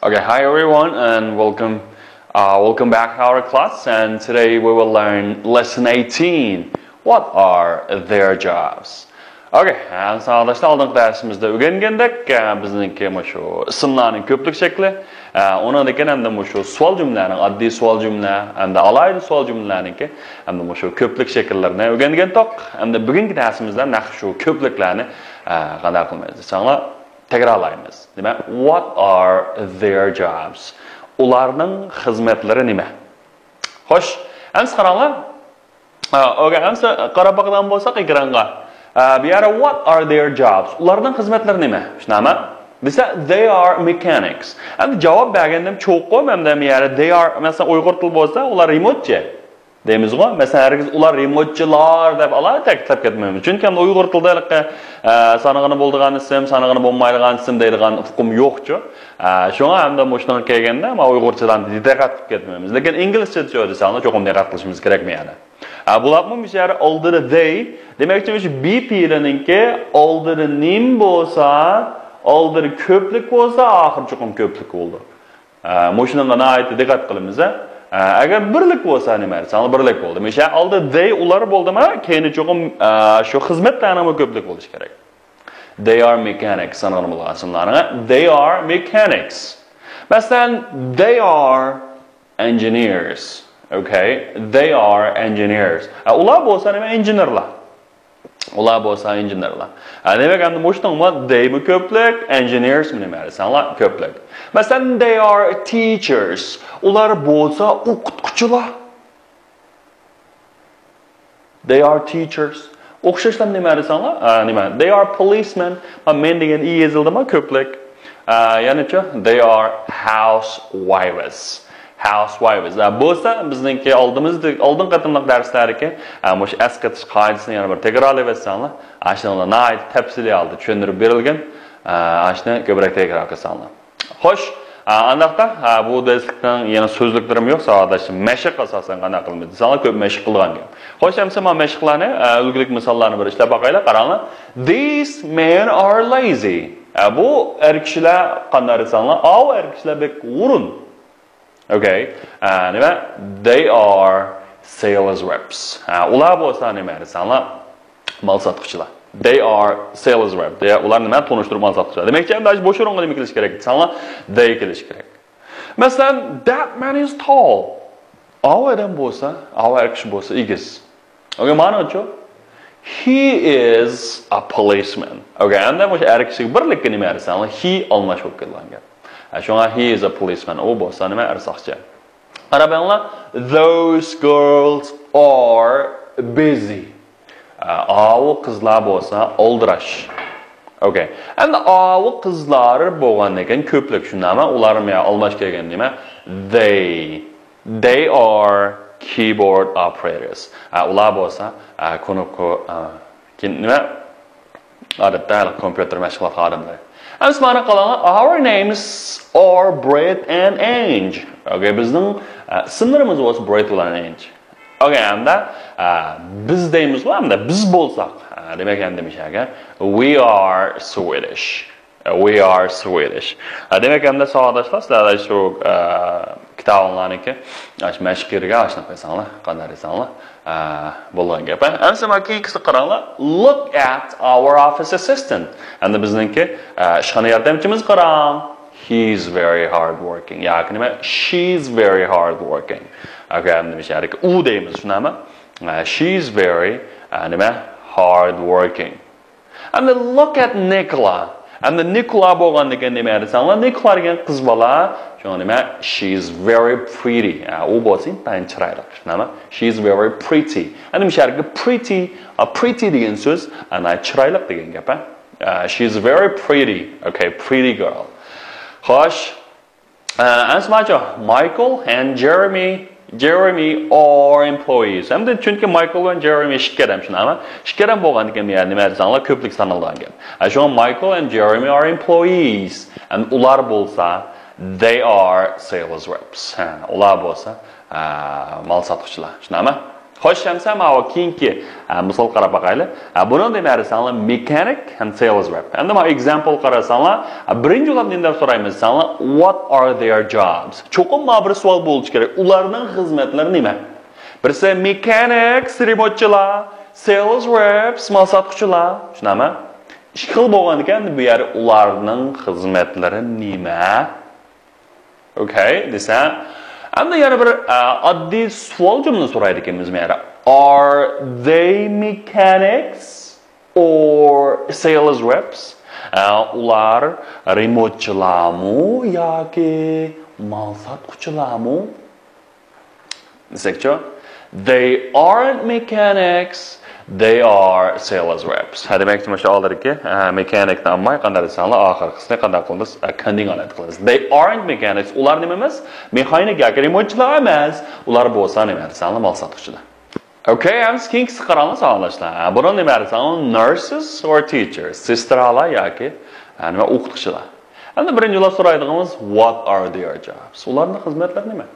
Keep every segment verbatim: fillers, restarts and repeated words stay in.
Okay, hi everyone and welcome. Uh, welcome back to our class, and today we will learn lesson eighteen. What are their jobs? Okay, ھە، ساۋاقداشلار، ئالدىنقى دەرسىمىزدە ئۆگەنگەندەك، ئە، بىزنىڭكى مۇشۇ ئىسىملارنىڭ كۆپلۈك شەكلى، ئە، ئۇنىڭدىن كېيىن ئەمدى مۇشۇ سوئال جۈملىلەرنىڭ، ئاددىي سوئال جۈملە ھەمدە ئالاھىدە سوئال جۈملىلەرنىڭكى ئەمدى مۇشۇ كۆپلۈك شەكىللىرىنى ئۆگەنگەنتۇق. ئەمدى بۈگۈنكى دەرسىمىزدە نەق شۇ كۆپلۈكلەرنى، ئە، قانداق قىلىمىز دېسەڭلار، تەكرارلايمىز. نېمە؟ What are their jobs? ئۇلارنىڭ خىزمەتلىرى نېمە؟ خوش، ئەمسە قاراڭلار. ئا، ئوكەي، ئەمسە قاراپ باقىدىغان بولساق ئېكرانغا. ئا، بۇ يەردە what are their jobs؟ ئۇلارنىڭ خىزمەتلىرى نېمە؟ شۇنداقمۇ؟ دېسە they are mechanics. ئەمدى جاۋاب بەرگەندىم چوقۇم، ئەمدى بۇ يەردە they are، مەسىلەن، ئۇيغۇر تىلى بولسا ئۇلار رېمونتچى دەيمىزغۇ. مەسىلەن، ھەرگىز ئۇلار رېمونتچىلار دەپ ئالاھىدە تەكىتلەپ كەتمەيمىز. چۈنكى ئەمدى ئۇيغۇر تىلىدا ھېلىقى، ئە، سانىغىنى بولىدىغان ئىسىم، سانىغىنى بولمايدىغان ئىسىم دەيدىغان ئۇقۇم يوقچۇ. ئە، شۇڭا ئەمدى مۇشۇنىڭغا كەلگەندە، مانا ئۇيغۇرچىلارنى دىققەت قىلىپ كەتمەيمىز. لېكىن ئىنگلىزچە دېسەڭلار چوقۇم دىققەت قىلىشىمىز كېرەك بۇ يەردە. ئە، بۇلاپمۇ مۇشۇ يەردە ئالدىدا they، دېمەكچى، مۇشۇ be پېئىلىنىڭكى ئالدىدا نېمە بولسا، ئالدىدا كۆپلۈك بولسا، ئاخىرى چوقۇم كۆپلۈك بولىدۇ. ئە، مۇشۇنىڭغا ناھايىتى دىققەت قىلىمىز، ھە. ئە، ئەگەر بىرلىك بولسا نېمە دېسەڭلار، بىرلىك بولدى. مۇشۇ ئالدى they، ئۇلار بولدىما، كەينى چوقۇم، ئە، شۇ خىزمەتلەرنىڭمۇ كۆپلۈك بولۇشى كېرەك. They are mechanics، سانىغىنى بولغان ئىسىملارنىڭ. They are mechanics. مەسىلەن، they are engineers. Okay? They are engineers. ئە، ئۇلار بولسا نېمە؟ ئىنژېنېرلار. ئۇلار بولسا ئىنژېنېرلار. ھە، دېمەك، ئەمدى مۇشۇنىڭمۇ they مۇ كۆپلۈك، engineers مۇ نېمە دېسەڭلار كۆپلۈك. مەسىلەن، they are teachers. ئۇلار بولسا ئوقۇتقۇچىلار. They are teachers. ئوخشاشلا نېمە دېسەڭلار؟ ئە، نېمە؟ They are policemen. ما، men دېگەن ئى يېزىلدىما كۆپلۈك. ئە، يەنىچۇ؟ They are housewives. Housewives. ئە، بولسا بىزنىڭكى ئالدىمىزدا، ئالدىنقى قېتىملىق دەرسلەردىكى، ئە، مۇشۇ ئەسقېتىش قائىدىسىنى يەنە بىر تەكرارلىۋەتسەڭلار، ئاشۇنىڭدا ناھايىتى تەپسىلىي ھالدا چۈشەندۈرۈپ بېرىلگەن. ئە، ئاشۇنى كۆپرەك تەكرار قىلساڭلار. خوش، ئە، ئانداقتا، ئە، بۇ دەرسلىكنىڭ يەنە سۆزلۈكلىرىمۇ يوق، ساۋاقداشلار. مەشىق ئاساسەن قانداق قىلىمىز دېسەڭلار، كۆپ مەشىق قىلىدىغان گەپ. خوش، ئەمسە مانا مەشىقلەرنى، ئە، ئۈلگىلىك مىساللارنى بىر ئىشلەپ باقايلى، قاراڭلار. These men are lazy. ئە، بۇ ئەر كىشىلەر قانداق دېسەڭلار، ئاۋۇ ئەر كىشىلەر بەك ھۇرۇن. Okay. ئە، نېمە؟ They are sales reps. ئە، ئۇلار بولسا نېمە دېسەڭلار؟ مال ساتقۇچىلار. They are sales rep. They are، ئۇلار نېمە؟ تونۇشتۇرۇپ مال ساتقۇچىلار. دېمەكچى، ئەمدى بۇ ئورۇنغا نېمە كېلىشى كېرەك دېسەڭلار، they كېلىشى كېرەك. مەسىلەن، that man is tall. ئاۋۇ ئادەم بولسا، ئاۋۇ ئەر كىشى بولسا ئېگىز. Okay، مانا شۇ. He is a policeman. Okay، ئەمدى مۇشۇ ئەر كىشىگە بىرلىككە نېمە دېسەڭلار، he ئالماش بولۇپ كېلىدىغان گەپ. ھە، شۇڭا he is a policeman. ئۇ بولسا نېمە؟ ئەر ساقچى. قاراپ بېقىڭلار. Those girls are busy. ئە، ئاۋۇ قىزلار بولسا ئالدىراش. Okay. ئەمدى ئاۋۇ قىزلار بولغاندىن كېيىن كۆپلۈك شۇنداقمۇ؟ ئۇلار مانا ئالماش كەلگەن نېمە؟ They. They are keyboard operators. ئە، ئۇلار بولسا، ئە، كۇنۇپكا، ئە، كىن-، نېمە؟ ئادەتتە ھېلىقى كومپيۇتېر مەشغۇل قىلىدىغان ئادەملەر. ئەمسە مانا قاراڭلار. Our names are Brett and Ange. Okay، بىزنىڭ، ئە، ئىسىملىرىمىز بولسا Brett بىلەن Ange. Okay، ئەمدى، ئە، بىز دەيمىزغۇ، ئەمدى بىز بولساق. ئە، دېمەك، ئەمدى مۇشۇ يەرگە we are Swedish. We are Swedish. ئە، دېمەك، ئەمدى ساۋاقداشلار، سىلەر شۇ، ئە، كىتابىڭلارنىڭكى، ئاشۇ مەشىق يېرىگە ئاشۇنداق قىلساڭلار، قانداق دېسەڭلار، ئە، بولغان گەپ. ئەمسە مانا كېيىنكىسىگە قاراڭلار. Look at our office assistant. ئەمدى بىزنىڭكى، ئە، ئىشخانا ياردەمچىمىزگە قاراڭ. He's very hard working. ياكى نېمە؟ She's very hard working. ئەگەر نېمە ئىش يەرگە ئۇ دەيمىز، شۇنداقمۇ؟ ئە، she's very، ئە، نېمە؟ Hard working. ئەمدى look at Nicola. ئەمدى نىكولا بولغاندىكىن نېمە دېسەڭلار؟ نىكولا دېگەن قىز بالا. شۇڭا نېمە؟ She's very pretty. ئە، ئۇ بولسا ئىنتايىن چىرايلىق. شۇنداقمۇ؟ She's very pretty. ئەمدى مۇشۇ يەرگە pretty، ئە، pretty دېگەن سۆز، ئە، ناھايىتى چىرايلىق دېگەن گەپ، ئە. ئە، she's very pretty. Okay, pretty girl. خوش. ئە، ئەمسە ماچۇ، Michael and Jeremy، Jeremy are employees. ئەمدى چۈنكى مايكل بىلەن جېرېمى ئىككى ئادەم، شۇنداقمۇ؟ ئىككى ئادەم بولغاندىكىن، يەنى نېمە دېسەڭلار، كۆپلۈك سانالىدىغان گەپ. ئە، شۇڭا Michael and Jeremy are employees. ئەمدى ئۇلار بولسا، they are sales reps. ھە، ئۇلار بولسا، ئە، مال ساتقۇچىلار. شۇنداقمۇ؟ خوش، ئەمسە ماۋۇ كېيىنكى، ئە، مىسال قاراپ باقايلى. ئە، بۇنىڭ نېمە دېسەڭلار، مېكانىك ھەم سېلز رېپ. ئەمدى ماۋۇ ئېگزامپل قارىساڭلار، ئە، بىرىنچى بولۇپ نېمە دەپ سورايمىز دېسەڭلار، what are their jobs؟ چوقۇم ماۋۇ بىر سوئال بولۇشى كېرەك. ئۇلارنىڭ خىزمەتلىرى نېمە؟ بىرسى مېكانىك، رېمونتچىلار، سېلز رېپس، مال ساتقۇچىلار. چۈشىنەمەن؟ ئىككى خىل بولغاندىكىن، بۇ يەر ئۇلارنىڭ خىزمەتلىرى نېمە؟ ئوكەي دېسە، ئەمدى يەنە بىر، ئە، ئاددىي سوئال جۈملە سورايدىكەنمىز مەيەردە. Are they mechanics or sales reps؟ ئە، ئۇلار رېمونتچىلارمۇ ياكى مال ساتقۇچىلارمۇ؟ دېسەكچۇ؟ They aren't mechanics, they are sales reps. ھە، دېمەكچى، مۇشۇ ئالدىدىكى، ھە، مېكانىكنى ئالماي، قانداق دېسەڭلار، ئاخىرقىسىنى قانداق قىلىمىز؟ ھە، كەندىڭ ھالەت قىلىمىز. They aren't mechanics. ئۇلار نېمە ئەمەس؟ مېخانىك ياكى رېمونتچىلار ئەمەس. ئۇلار بولسا نېمە دېسەڭلار، مال ساتقۇچىلار. ئوكەي، ئەمدى كېيىنكىسىگە قاراڭلار، ساۋاقداشلار. ھە، بۇنىڭ نېمە دېسەڭلار، nurses or teachers. سېسترالار ياكى، ھە، نېمە، ئوقۇتقۇچىلار. ئەمدى بىرىنچى بولۇپ سورايدىغىنىمىز، what are their jobs؟ ئۇلارنىڭ خىزمەتلىرى نېمە؟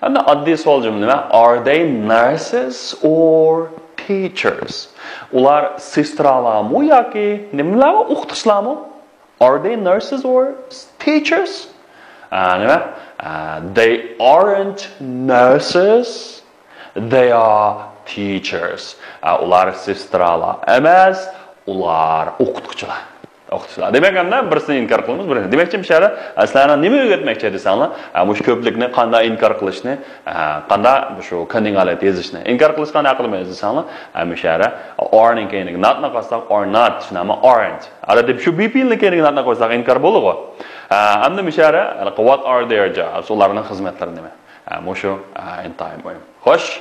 ئەمدى ئاددىي سوئال جۈملە نېمە؟ Are they nurses or teachers؟ ئۇلار سېسترالارمۇ ياكى نېمىلەر، ئوقۇتقۇچىلارمۇ؟ Are they nurses or teachers؟ ئە، نېمە؟ ئە، they aren't nurses, they are teachers. ئە، ئۇلار سېسترالار ئەمەس، ئۇلار ئوقۇتقۇچىلار. ئوقۇتقۇچىلار. دېمەك، ئەمدى بىرسىنى ئىنكار قىلىمىز، بىرسىنى. دېمەكچى، مۇشۇ يەردە، ئە، سىلەرنى نېمە ئۆگەتمەكچى دېسەڭلار، ئە، مۇشۇ كۆپلۈكنى قانداق ئىنكار قىلىشنى، ئە، قانداق شۇ كەندىڭ ھالەت يېزىشنى. ئىنكار قىلىشقا نەق قىلىمىز دېسەڭلار، ئە، مۇشۇ يەردە are نىڭ كەينىگە not نى قوشساق، are not، شۇنداقمۇ aren't. ئارىدا شۇ be نىڭ كەينىگە not نى قوشساق ئىنكار بولىدىغۇ. ئە، ئەمدى مۇشۇ يەردە، what are their jobs؟ ئۇلارنىڭ خىزمەتلىرى نېمە؟ ئە، مۇشۇ، ئە، ئىنتايىن مۇھىم. خوش.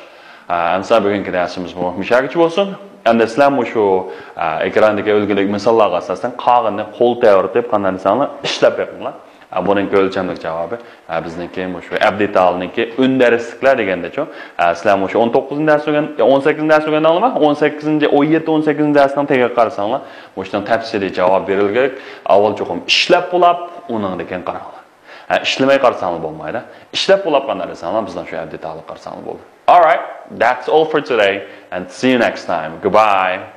ئە، ئەمسە بۈگۈنكى دەرسىمىز بۇ مۇشۇ يەرگىچە بولسۇن. ئەمدى سىلەر مۇشۇ، ئە، ئېكراندىكى ئۈلگىلىك مىساللارغا ئاساسەن قالغىنىنى قول تەۋرىتىپ، قانداق دېسەڭلار، ئىشلەپ بېقىڭلار. ئە، بۇنىڭكى ئۆلچەملىك جاۋابى، ئە، بىزنىڭكى مۇشۇ ئەبدىتالنىڭكى ئۈندەرسلىكلەر دېگەندە چۇ. ئە، سىلەر مۇشۇ ئون توققۇزىنچى دەرس ئۆگەن-، ئون سەككىزىنچى دەرس ئۆگەندىڭلارمۇ؟ ئون سەككىزىنچى، ئون يەتتە، ئون سەككىزىنچى دەرسنىڭ تېگىگە قارىساڭلار، مۇشۇنىڭ تەپسىلىي جاۋاب بېرىلگەن. ئاۋۋال چوقۇم ئىشلەپ بولاپ، ئۇنىڭدىن كېيىن قاراڭلار. ھە، ئىشلىمەي قارىساڭلار بولمايدۇ. ئىشلەپ بولاپ قانداق دېسەڭلار، بىزنىڭ شۇ ئەبدىتالغا قارىساڭلار بولدى. Alright, that's all for today and see you next time. Goodbye.